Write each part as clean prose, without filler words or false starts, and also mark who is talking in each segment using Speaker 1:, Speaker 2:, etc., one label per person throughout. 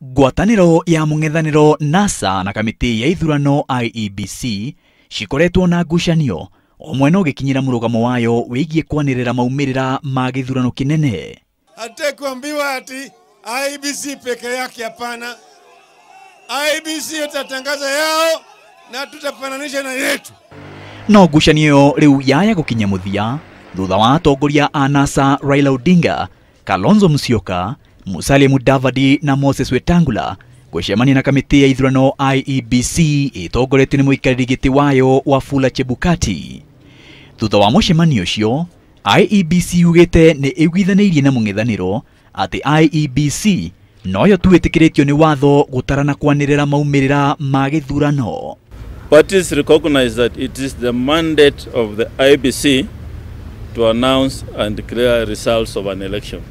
Speaker 1: Ngwatanĩro ya mũng'ethanĩro NASA na kamĩtĩ ya ithurano IEBC cikoretwo na ngucanio o mwena ũgĩkinyĩra mũrũgamo wayo wĩgiĩ kwanĩrĩra maumĩrĩra ma gĩthurano kĩnene.
Speaker 2: Hatutaki kuambiwa ati IEBC peke yake, hapana. IEBC itatangaza yao na tutafananisha na yetu.
Speaker 1: No ngucanio rĩu yaya gũkinya mũthia thutha wa atongoria a NASA Raila Odinga, Kalonzo Musyoka, Musalia Mudavadi na Moses Wetangula gũcemania na kamĩtĩ ya ithurano IEBC ĩtongoretio nĩ mũikarĩri gĩtĩ wayo Wafula Chebukati. Thutha wa mũcemanio ũcio, IEBC yugĩte nĩ ĩiguithanĩirie na mũng'ethanĩro atĩ IEBC noyo tu ĩtĩkĩrĩtio nĩ watho gũtara na kwanĩrĩra maumĩrĩra ma gĩthurano.
Speaker 3: Parties recognize that it is the mandate of the IEBC to announce and declare results of an election.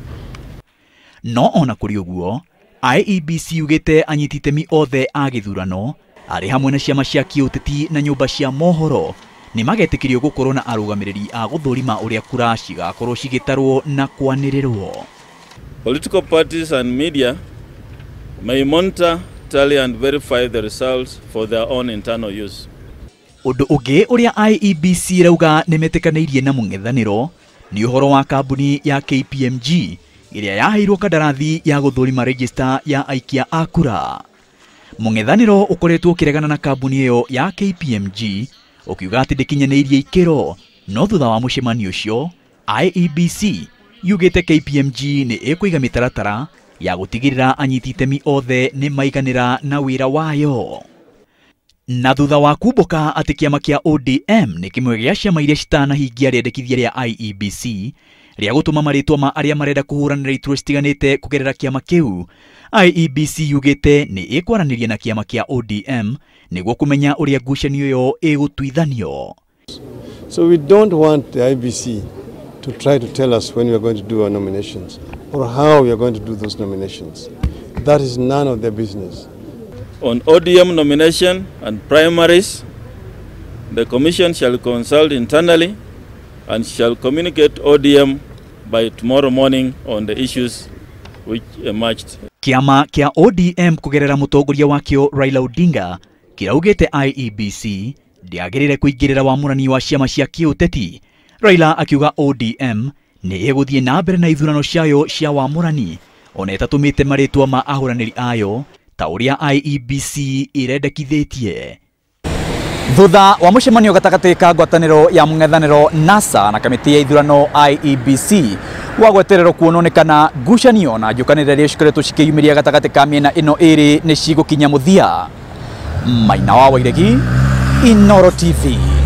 Speaker 1: No ona kũrĩ ũguo, IEBC yugĩte anyiti itemi othe a gĩthurano arĩ hamwe na ciama cia kĩũteti na nyũmba cia mohoro nĩ magetĩkĩrio gũkorwo na arũgamĩrĩri a gũthũrima ũrĩa kura cigakorwo cigĩtarwo na kwanĩrĩrwo.
Speaker 3: Political parties and media may monitor, tally and verify the results for their own internal use.
Speaker 1: Ũndũ ũngĩ ũrĩa IEBC ĩrauga nĩ metĩkanĩirie na mũng'ethanĩro nĩ ũhoro wa kambuni ya KPMG ĩrĩa yaheirwo kandarathi ya gũthũrima register ya aikia a kura. Mũng'ethanĩro ũkoretwo ũkĩregana na kambuni ĩyo ya KPMG ũkiuga atĩ ndĩkinyanĩirie ikĩro, no thutha wa mũcemanio ũcio IEBC yugĩte KPMG nĩ ĩkũiga mĩtaratara ya gũtigĩrĩra anyiti itemi othe nĩ maiganĩra na wĩra wayo. Na thutha wa kumbũka atĩ kĩama kĩa ODM nĩ kĩmwe gĩa ciama iria citanahingia rĩendekithia rĩa IEBC rĩa gũtũma marĩtwa ma arĩa marenda kũhũranĩra iturwa citiganĩte kũgerera kĩama kĩu, IEBC yugĩte nĩ ĩkwaranĩria na kĩama kĩa ODM nĩguo kũmenya ũrĩa ngucanio ĩyo ĩgũtuithanio.
Speaker 4: So we don't want the IEBC to try to tell us when we are going to do our nominations or how we are going to do those nominations. That is none of their business.
Speaker 3: On ODM nomination and primaries, the Commission shall consult internally and shall communicate ODM by tomorrow morning on the issues which emerged.
Speaker 1: Kĩama kĩa ODM kũgerera mũtongoria wakĩo Raila Odinga kĩraugĩte IEBC ndĩagĩrĩire kũingĩrĩra wamũrani wa ciama cia kĩũteti. Raila akiuga ODM nĩ ĩgũthiĩ na mbere na ithurano ciayo cia wamũrani ona ĩtatũmĩte marĩtwa ma ahũranĩri ayo ta ũrĩa IEBC ĩrendekithĩtie. Thutha wa mũcemanio gatagatĩ ka ngwatanĩro ya mũng'ethanĩro NASA na kamĩtĩ ya ithurano IEBC wa gwetererwo kuonwo nĩ kana ngucanio na njũkanĩrĩra iria cikoretwo cikĩyumĩria gatagatĩ ka mĩena ĩno ĩrĩ nĩ cigũkinya mũthia. Maina wa Wairegi, Inooro TV.